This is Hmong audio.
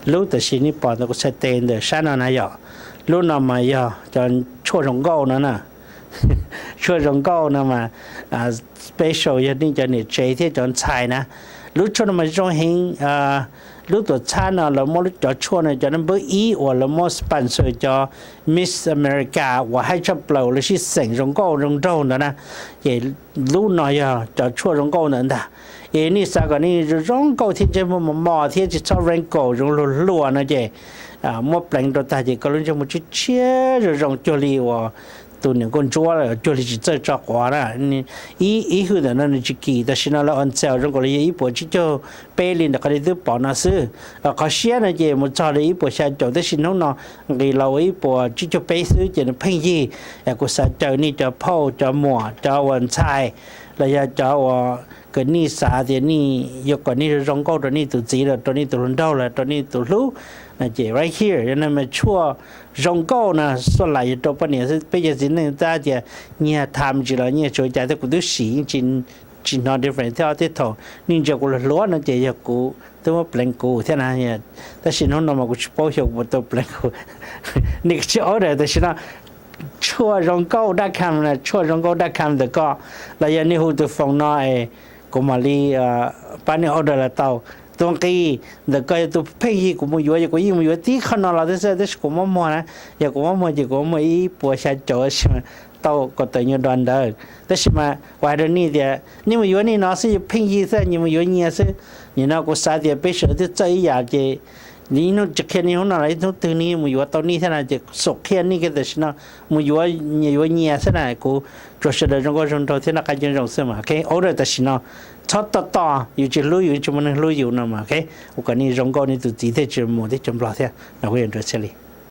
Lub tam sim nej pom ntawm kuv txhais tes ntawm sab no na yog, lub no mas yog cov tshuaj zoo nkauj no na. Tshuaj zoo nkauj no mas special yog nej cov niam tsev thiab cov ntxhais na. Lub tshuaj no mas zoo heev. Lub tuam txhab no lawv muab lub cov tshuaj no cov nab npawb ib uas lawv muab sponsor cov Miss America uas haib tshaj plaws lawv sib xeem zoo nkauj zoo nraug ntawd na. Ces lub no yog cov tshuaj zoo nkauj ntawd ntag. Es nej xav kom nej zoo nkauj thiab ntsej muag mos mos thiab tsis txhob wrinkle zoo luag hluas no ces muab pleev rau tag ces koj lub ntsej muag tshiab tshiab zoo zoo cuag li uas tus niam nkauj ntsuab cuag li tsis txawj tso quav na. Ib hwj ntawm no nws tsis kim, tam sim no lawv on sale zoo nkaus li yog ib puas tsib caug peb li ntawm qhov nej twb pom no xwb. Qhov siab no ces mus txog li ib puas xya caum tab sis hnub no nqis los ua ib puas tsib caug peb xwb ces nws pheej yig. Kuv xav caw nej cov phauj cov muam cov uas ntxhais los yog cov uas kom nej xav tias nej yuav kom nej zoo nkauj rau nej tus txiv los rau nej tus hluas nraug los rau nej tus hlub no ces right here yog no mas tshuaj zoo nkauj no xuaj lam yuav rau poj niam xwb. Peb cov txiv neej tab tias nyiag tham ntsis los nyiag tsuav cas thiab kuv twb sim yeej tsis hnov difference thiab. Tej thaum nej ntsia kuv hluas hluas no ces yog kuv twb muab pleev kuv thiab na. Tab sis hnub no mas kuv tsis paub xyov kuv puas tau pleev kuv. Nej tsis order tam sim no tshuaj zoo nkauj dot com, tshuaj zoo nkauj dot com ntawm ko, los yog nej hu tus phone no es kuv mam li pab nej order los tau. Tus nqi ntawm ko yog tus pheej yig kuv mus yuav, yog kuv yeej mus yuav tib qho no los xwb tab sis kuv muab muag na. Yog kuv muab muag ces kuv muab muag ib puas xya caum tab sis mas tau kaum tawm nyuag dollar ntawd. Tab sis mas kuv hais rau nej tias nej mus yuav nej no xwb, yus pheej yig xwb, nyias mus yuav nyias xwb. Nim no kuv xav tias peb sawv daws twb txawj ib yam ces ib hnub tsis qhia nej hnub no los ib hnub twg nej mus yuav tau nej thiab no ces xum qhia nej kiag tam sim no mus yuav nyias yuav nyias xwb na. Kuv tsuas sawv daws zoo nkauj zoo nraug thiab noj qab nyob zoo xwb mas. Ok, order tam sim no, txhob tos tos yus tsis hlub yus tsis muaj neeg hlub yus no mas. Ok, ua kom nej zoo nkauj nej tus txiv thiaj tsis mus teb chaws Nplog thiab no. Kuv yuav ntawd thiaj li